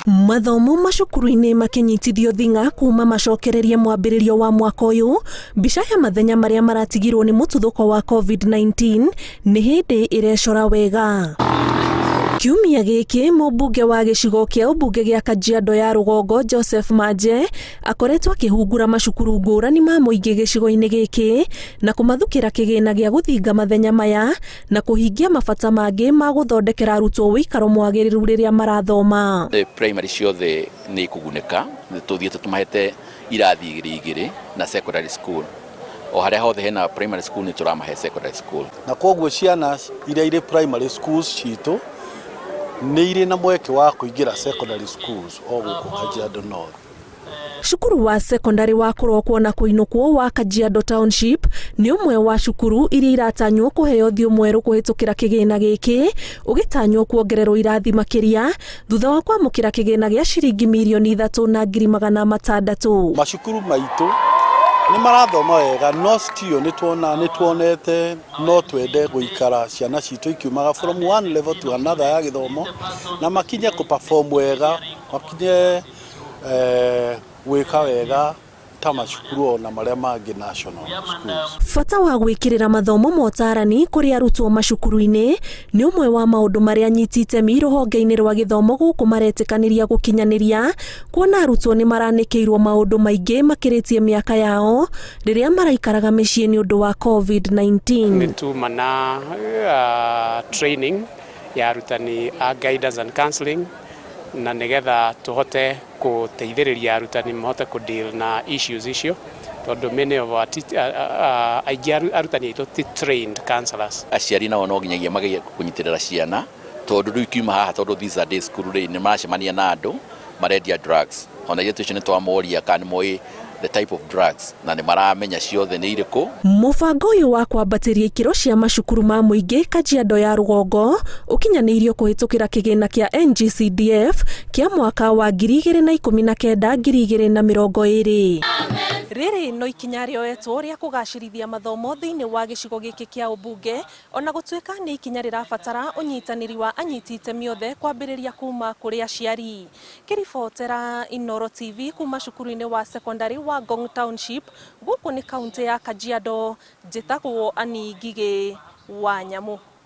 Mathomo macukuru-inĩ makĩnyitithio thing'a kuma macokererie mwambĩrĩrio wa mwaka ũyũ, mbica ya mathenya marĩa maratigirwo nĩ mũtuthũko wa COVID-19 nĩ hĩndĩ ĩrecora wega. Kiumia gĩkĩ mũmbunge wa gĩcigo kĩa ũmbunge gĩa Kajiado ya rũgongo Joseph Manje akoretwo akĩhungura macukuru ngũrani ma mũingĩ gĩcigo-inĩ gĩkĩ na kũmathukĩra kĩgĩna gĩa gũthinga mathenya maya na kũhingia mabata mangĩ ma gũthondekera arutwo ũikaro mwagĩrĩru rĩrĩa marathoma. Primary ciothe nĩ ikũgunĩka, tũthiĩte tũmahete irathi igĩrĩ igĩrĩ na secondary school. O harĩa hothe hena primary school nĩ tũramahe secondary school. Na koguo ciana iria irĩ primary schools citũ nĩ irĩ na mweke wa kũingĩra secondary schools o gũkũ Kajiado North. Cukuru wa sekondari wa kũrokwo na kũinũkwo wa Kajiado Township nĩ ũmwe wa cukuru iria iratanywo kũheo ũthiũ mwerũ kũhĩtũkĩra kĩgĩna gĩkĩ, ũgĩtanywo kuongererwo irathi makĩria thutha wa kwamũkĩra kĩgĩna gĩa ciringi mirioni 3 na ngiri 600. Macukuru maitũ nĩ marathoma wega, no still nĩ tuona nĩ tuonete no twende gũikara ciana citũ ikiumaga from one level to another ya gĩthomo na makinye kũ perform wega, makinye gwĩka wega ta macukuru ona marĩa mangĩ national schools. Bata wa gwĩkĩrĩra mathomo motarani kũrĩ arutwo macukuru-inĩ nĩ ũmwe wa maũndũ marĩa anyiti itemi rũhonge-inĩ rwa gĩthomo gũkũ maretĩkanĩria gũkinyanĩria, kuona arutwo nĩ maranĩkĩirwo maũndũ maingĩ makĩrĩtie mĩaka yao rĩrĩa maraikaraga mĩciĩ nĩ ũndũ wa COVID-19. Nĩ tuma na training ya arutani a guidance and counseling na nigetha tuhote guteithĩrĩria arutani mahote ku deal na issues icio, tondu many of our aingĩ arutani aitũ ti trained counselors. Aciari nao no nginyagia magerie kũnyitĩrĩra ciana, tondũ rĩu ikiuma haha, tondũ these are day school rĩ, nĩ maracemania na andũ marendia drugs. Ona ithuĩ ũcio nĩ twamoria kana nĩ moĩ the type of drugs, na nĩ maramenya ciothe nĩ irĩkũ. Mũbango ũyũ wa kwambatĩria ikĩro cia macukuru ma mũingĩ Kajiado ya rũgongo ũkinyanĩirio kũhĩtũkĩra kĩgĩna kĩa NGCDF kĩa mwaka wa 2019 2020. Rĩrĩ no ikinya rĩoetwo rĩa kũgacĩrithia mathomo thĩinĩ wa gĩcigo gĩkĩ kĩa ũmbunge, ona gũtuĩka nĩ ikinya rĩrabatara ũnyitanĩri wa anyiti itemi othe, kwambĩrĩria kuma kũrĩ aciari. Ngĩribotera Inooro TV kuma cukuru-inĩ wa sekondari wa Ngong Township gũkũ nĩ kaunti ya Kajiado, njĩtagwo Ani Ngigĩ wa Nyamu.